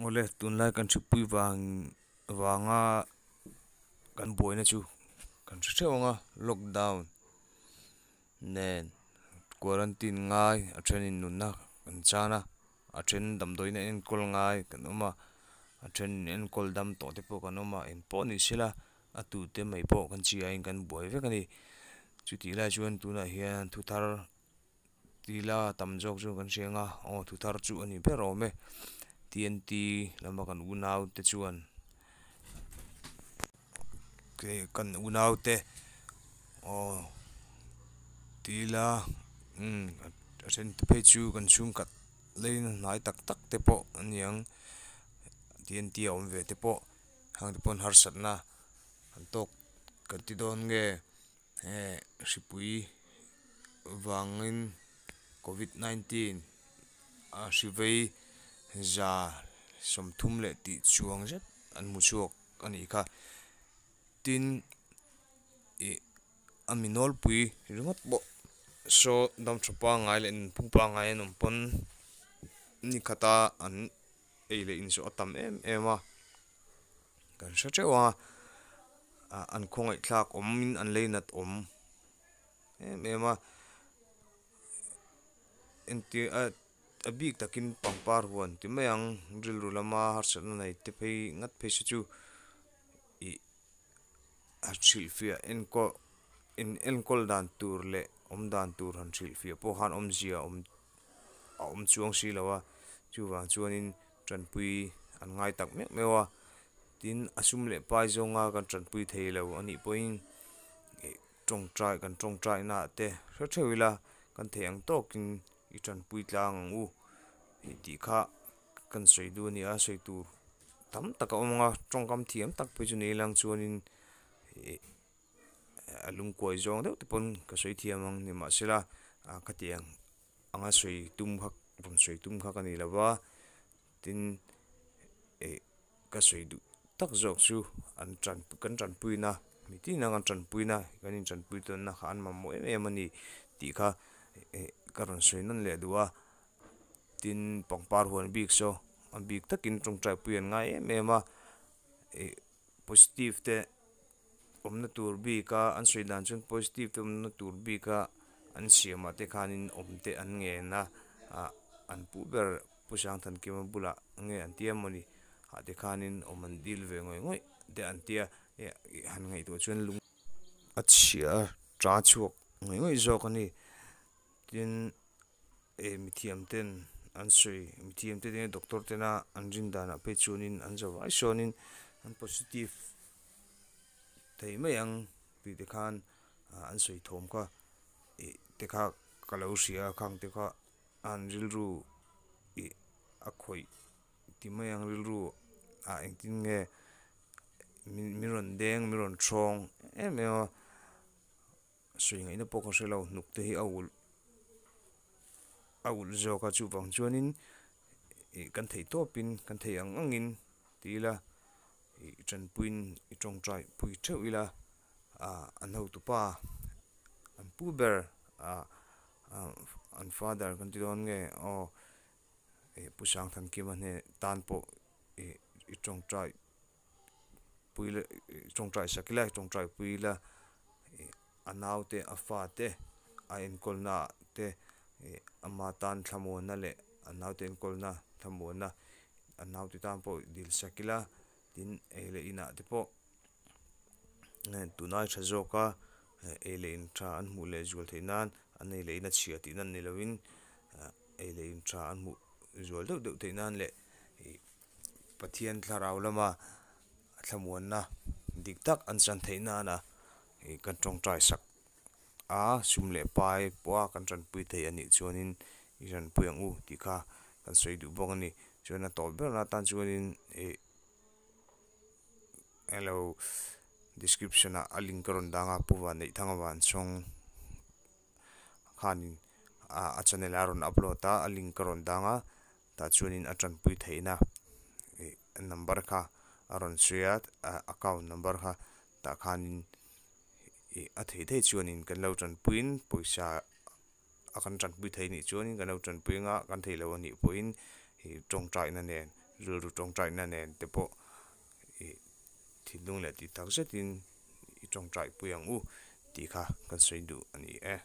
Awle tunlai kan hripui vang vanga kan buaina chu kan hre theuh ang a lockdown nen quarantine ngai a thenin nunna kan chan a a then damdawiin a enkawl ngai kan awm a a then enkawl dam tawh te pawh kan awm a engpawh ni sela a tute mai pawh kan chi aiin kan buai vek a ni chutih lai chuan tunah hian thu thar tila tam zawk chu kan hria ang a aw thu thar chu a ni ber awm e T N T lama kan unau te chuan kan unau te aw tila umm a then te phei chu kan chhungkhat leina hnai tak tak te pawh a ni ang T N T a awm ve te pawh hang te pawn harsatna an tawk kan ti dawn nge heng hripui vangin covid nineteen a hri vei 130 leh tih chuang zet an hmu chhuak a nih kha tin ih a mi nawlpui ringawt pawh saw dam tha pangngai leh nunphung pangngai an awm pawn ni khata an ei leh inzawh a tam em em a kan hre teuh a ah an khawngaih thlak awmin an leinat awm em em a entir a a bik takin pangpar huan ti mai ang rilru lama harsatna nei te phei ngat phei se chu ih a hrilhfiah enkawl in enkawl dan tur leh awm dan tur han hrilhfiah pawh khan awmzia a awm a awm chuang si lo a chuvang chuanin tanpui an ngai tak meuh meuh a tin a sum leh pai zawnga kan tanpui thei lo a nih pawhin ih tawngtai kan tawngtai naah te hre theuh ila kan theih ang tawkin i tanpui tlang ang u tih tih kha kan sawi duh a ni a sawi tur tam tak a awm ang a tawngkam thiam tak phei chu nei lang chuanin ih a lungkuai zawng deuh te pawn ka sawi thiam ang nimahsela ah khatiang anga sawi tum kha rawn sawi tum kha ka ni lo va tin ih ka sawi duh tak zawk chu an tan kan tanpuina mitin a kan tanpuina kan intanpui tawnna kha an mamawh em em a ni tih kha ih ka rawn sawi nawn leh duh a tin pangpar huan bik saw a bik takin tawngtai pui an ngai em em a ih positive te awmna tur bik a an sawi dan chuan positive te awmna tur bik a an siamah te khanin awm te an ngen a ah an pu ber Pu Sangthankima bulah nge an tia mawni ah te khanin awm an dil ve ngawih ngawih te an tia ih han ngaihtuah chuan lung a chhia a ta chhuak ngawih ngawih zawk a ni tin eh mithiam ten an sawi mithiam te nge doctor tena an rin danah phei chuanin an za vai sawnin an positive thei mai ang tih te khan ah an sawi thawm kha ih te kha ka lo hria a khang te kha an rilru ih a khawih ti mai ang rilru ah engtin nge min min rawn deng min rawn thawng em em a sawi ngaihna pawh ka hre lo hnuk te hi a ulh a ulh zawk a chuvang chuanin ih kan theih tawpin kan theih ang angin ti ila ih tanpuiin i tawngtai pui theuh ila ah an hotupa an pu ber ah an father kan ti dawn nge aw ih Pu Sangthankima hne tan pawh ih i tawngtai pui leh ih tawngtai sak ila tawngtai pui ila ih a naute a fate a enkawlna ah te ih ama tan thlamuanna leh a naute enkawlna thlamuanna a naute tan pawh dil sak ila tin ei leh inah te pawh tunai tha zawk a ei leh in tha an hmuh leh zual theih nan an ei leh in a chhia tih nan ni lovin ei leh in tha an hmuh zual deuh deuh theih nan leh ih Pathian thlarau lama thlamuanna dik tak an chan theih nana ih kan tawngtai sak a sum leh pai pawha kan tanpui thei a nih chuanin i tanpui ang u tih kha kan sawi duh bawk a ni chuan a tawp berna atan chuanin ih hello description ah a link a rawn dang a Pu Vanneihthanga Vanchhawng khanin ah a channel a rawn upload a a link a rawn dang a tah chuanin a tanpui theihna ih number kha a rawn sawi a account number kha tah khanin ih a theih theih chuanin kan lo tanpuiin pawisa a kan tanpui thei nih chuanin kan lo tanpui anga kan theih loh a nih pawhin ih tawngtaina nen. Rilru tawngtaina nen te pawh ih thinlung leh tih tak zetin i tawngtai pui ang u tih kha kan sawi duh a ni e.